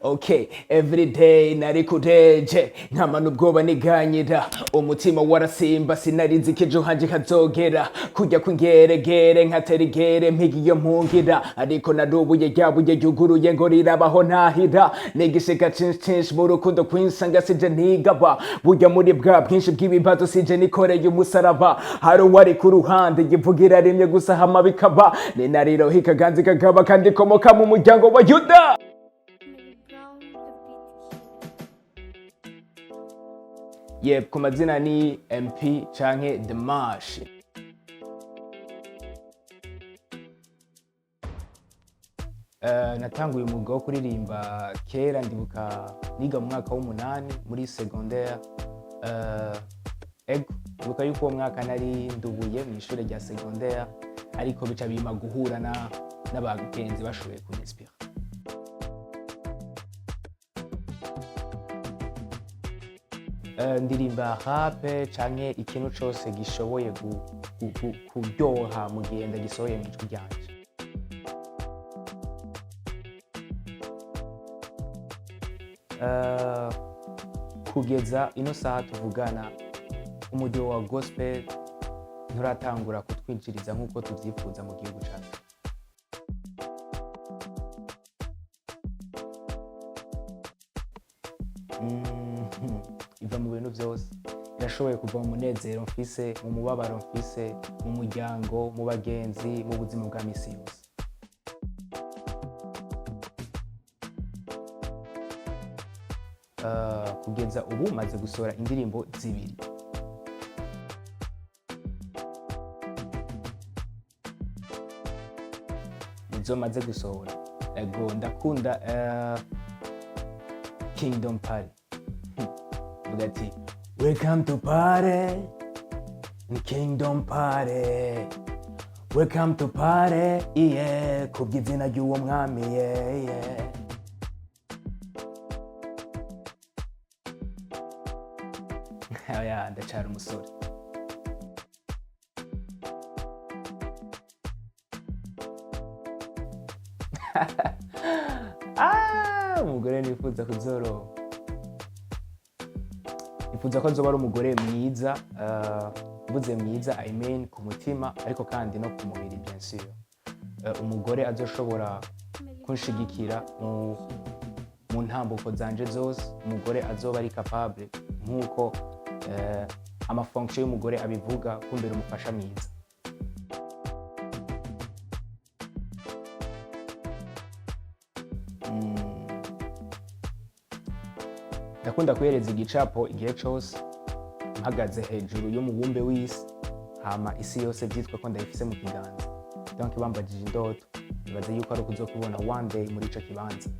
Okay, everyday nari kureje nkamana ubwoba niganyira, umutima warasimba, sinari nzi ko ejo hanje hazogera kujya kw'ingeregere nkatera igere mpiga iyo mpungira, ariko narubuye ryabuye ryuguruye ngo rirabaho ntahira nigishika cinshi cinshi mu rukundo kwinsanga sije ntigaba burya muri bwa bwinshi bw'ibibazo sije nikoreye umusaraba. Hari uwari ku ruhande yivugira rimwe gusa hama bikaba ninariro hikaganzi kagaba kandi komoka mu muryango wa Yuda. Millie Brown, the beat killer. Yep, ku mazina ni MP canke The Mash. Natanguye umwuga wo kuririmba kera, ndibuka niga mu mwaka w'umunani muri secondaire. Ego, ndibuka yuko uwo mwaka nari ndubuye mu ishure rya secondaire, ariko bica bimpa guhura n'abagenzi bashoboye kunyinspira. Ndirimba rap canke ikintu cose gishoboye kuryoha mu gihe ndagisohoye mu ijwi ryanje. Kugeza ino saha tuvugana, umudiho wa gospel nturatangura kutwinjiriza nk'uko tuvyifuza mu gihugu cacu. Iva mu bintu byose, irashoboye kuva mu munezero mfise, mu mubabaro mfise, mu muryango, mu bagenzi, mu buzima bwa misi yose. Kugeza ubu maze gusohora indirimbo zibiri. Nizo maze gusohora. Ego, ndakunda Kingdom Party. Vuga ati: "Welcome to party, Kingdom Party, welcome to party, yeah, kubw'izina ry'uwo mwami, yeah." Oya, ndacara umusore. Ah, umugore nifuza kuzoronka, nifuza ko nzoba ari umugore mwiza. Mvuze mwiza, I mean ku mutima, ariko kandi no ku mubiri, bien sûr. Umugore azoshobora kunshigikira mu ntambuko zanje zose, umugore azoba ari capable nk'uko amafonction y'umugore abivuga, kumbera umufasha mwiza. Ndakunda kuhereza igicapo igihe cose mpagaze hejuru y'umubumbe w'isi, hama isi yose vyitwa ko ndayifise mu kiganza. Donc bambajije indoto, nibaze yuko ari ukuzokubona one day muri ico kibanza.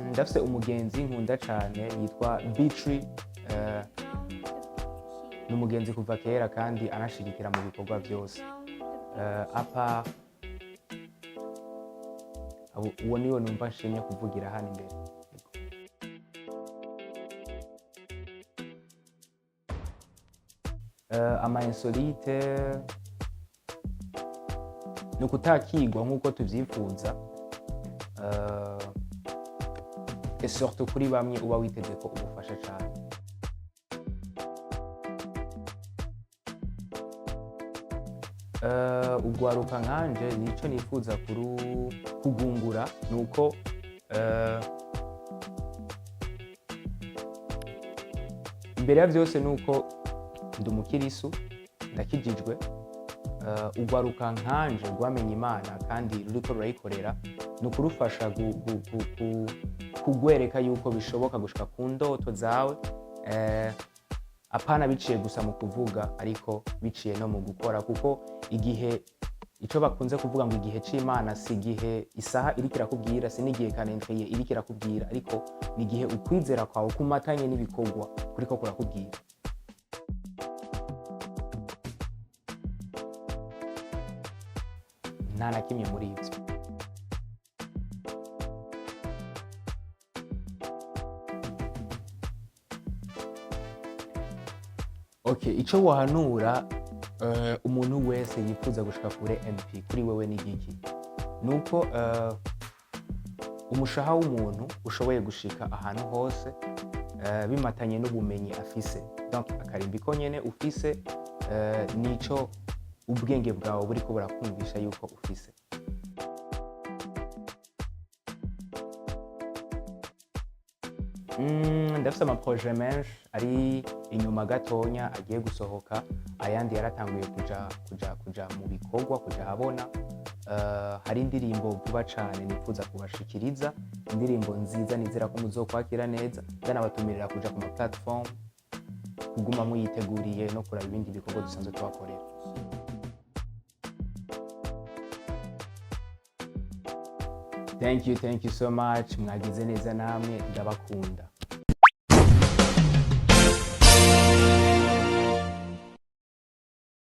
Ndafise umugenzi nkunda cane yitwa Bitri. Ni umugenzi kuva kera kandi anashigikira mu bikorwa byose. Apa uwo niwe numva nshimye kuvugira hano imbere. Yego. Ama insolite ni ukutakigwa nk'uko tuvyifuza, et surtout kuri bamwe uba witeze ko ubufasha cane. Ugwaruka nkanje, nico nifuza kugungura nuko imbere ya byose nuko ndi umukirisu, ndakijijwe. Ugwaruka nkanje rwamenye Imana kandi ruriko rurayikorera, ni ukurufasha kugwereka yuko bishoboka gushika ku ndoto zawe, apana biciye gusa mu kuvuga, ariko biciye no mu gukora, kuko igihe ico bakunze kuvuga ngo igihe c'Imana si igihe isaha iriko irakubwira, si n'igihe calendrier iriko irakubwira, ariko ni igihe ukwizera kwawe kumatanye n'ibikorwa kuriko kurakubwira. Nta na kimwe muri ivyo. Okay, ico wahanura Umuntu wese yifuza gushika kure, MP kuri wewe ni giki? Nuko umushaha w'umuntu ushoboye gushika ahantu hose bimatanye n'ubumenyi afise, donc akarimbi ko nyene ufise, nico ubwenge bwawe buriko burakumvisha yuko ufise. Ndafise amaproje menshi ari inyuma gatonya agiye gusohoka, ayandi yaratanguye kuja mu bikorwa, kuja ahabona. Hari indirimbo vuba cane nifuza kubashikiriza, indirimbo nziza nizera ko muzokwakira neza. Ndanabatumirira kuja ku ma platform, kuguma muyiteguriye no kuraba ibindi bikorwa dusanzwe tubakorera. Thank you, thank you so much. Mwagize neza namwe, ndabakunda.